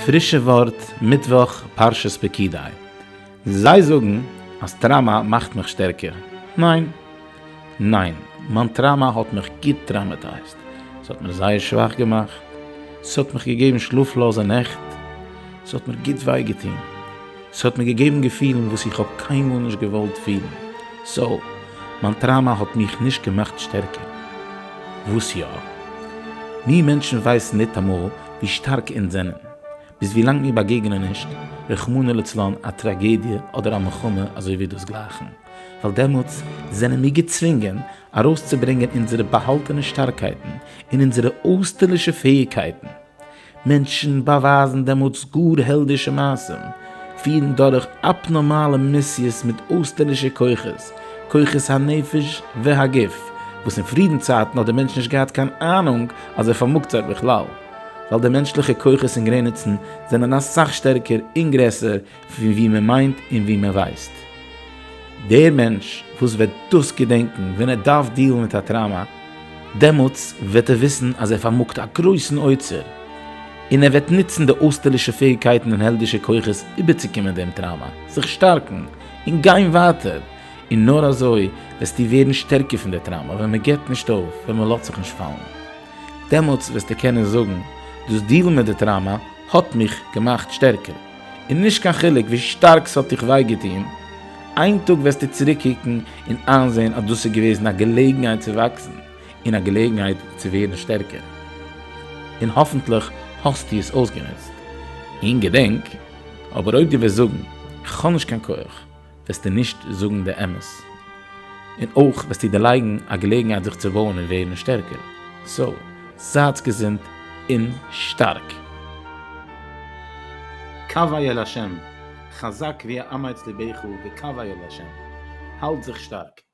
פרישע ווארט מיטוואך פרשת פקודי. זיי זאגן אז טראמא מאכט מיך שטערקער. ניין. ניין. מיין טראמא האט מיך גוט traumatized. ס'האט מיר זייער שוואך געמאכט. ס'האט מיך געגעבן שלאפלאזע נעכט. ס'האט מיר גוט וויי געטון. ס'האט מיר געגעבן געפילן וואס איך האב קיינמאל נישט געוואלט פילן. So, מיין טראמא האט מיך נישט געמאכט שטערקער. וואס יא? מיר מענטשן ווייסן ניטאמאל ווי שטארק אונז זענען, ביז ווילאנג מיר באגעגענען נישט, רחמנא לצלן, א טראגעדיע אדער א מלחמה אזוי ווי דאס גלייכן. ווייל דעמאלטס זענען מיר געצווינגען ארויסצוברענגען אונזערע באהאלטענע שטארקייטן און אונזערע אויסטערלישע פעאיגקייטן. מענטשן באווייזן דעמאלטס גאר העלדישע מעשים, פירן דורך אבנארמאלע מיסיעס מיט אויסטערלישע כוחות, כוחות הנפש והגוף, וואס אין פרידן צייטן האט דער מענטש נישט געהאט קיין אהנונג אז ער פארמאגט זיי בכלל, ווייל די מענטשליכע כוחות און גרעניצן זענען אסאך שטערקער און גרעסער פון ווי מען מיינט און ווי מען ווייסט. דער מענטש וואס וועט דאס געדענקן ווען ער דארף deal ן מיט א טראמא, דעמאלטס וועט ער וויסן אז ער פארמאגט א גרויסן אוצר, און ער וועט נוצן די אויסטערלישע פעאיגקייטן און העלדישע כוחות איבערצוקומען דעם טראמא, זיך שטארקן, און גיין ווייטער. און נאר אזוי וועסטו ווערן שטערקער פון די טראמא, ווען מען גיבט נישט אויף, ווען מען לאזט זיך נישט פאלן. דעמאלטס וועסטו קענען זאגן, דאס deal ן מיט די טראמא האט מיך געמאכט שטערקער. און נישט קיין חילוק ווי שטארק ס'האט דיך וויי געטון, איין טאג וועסטו צוריקקוקן און איינזען אז דאס איז געוועזן א געלעגנהייט צו וואקסן, און א געלעגנהייט צו ווערן שטערקער. און האפנטליך האסטו עס אויסגענוצט. און געדענק, אבער אויב דו וועסט זאגן, כ'האב נישט קיין כח, וועסטו נישט זאגן די אמת. און אויך וועסטו דערלייגן א געלעגנהייט זיך צו בויען און ווערן שטערקער. So, זייטס געזונט און שטארק! קוה אל השם, חזק ואמץ לבך וקוה אל השם, האלט זיך שטארק.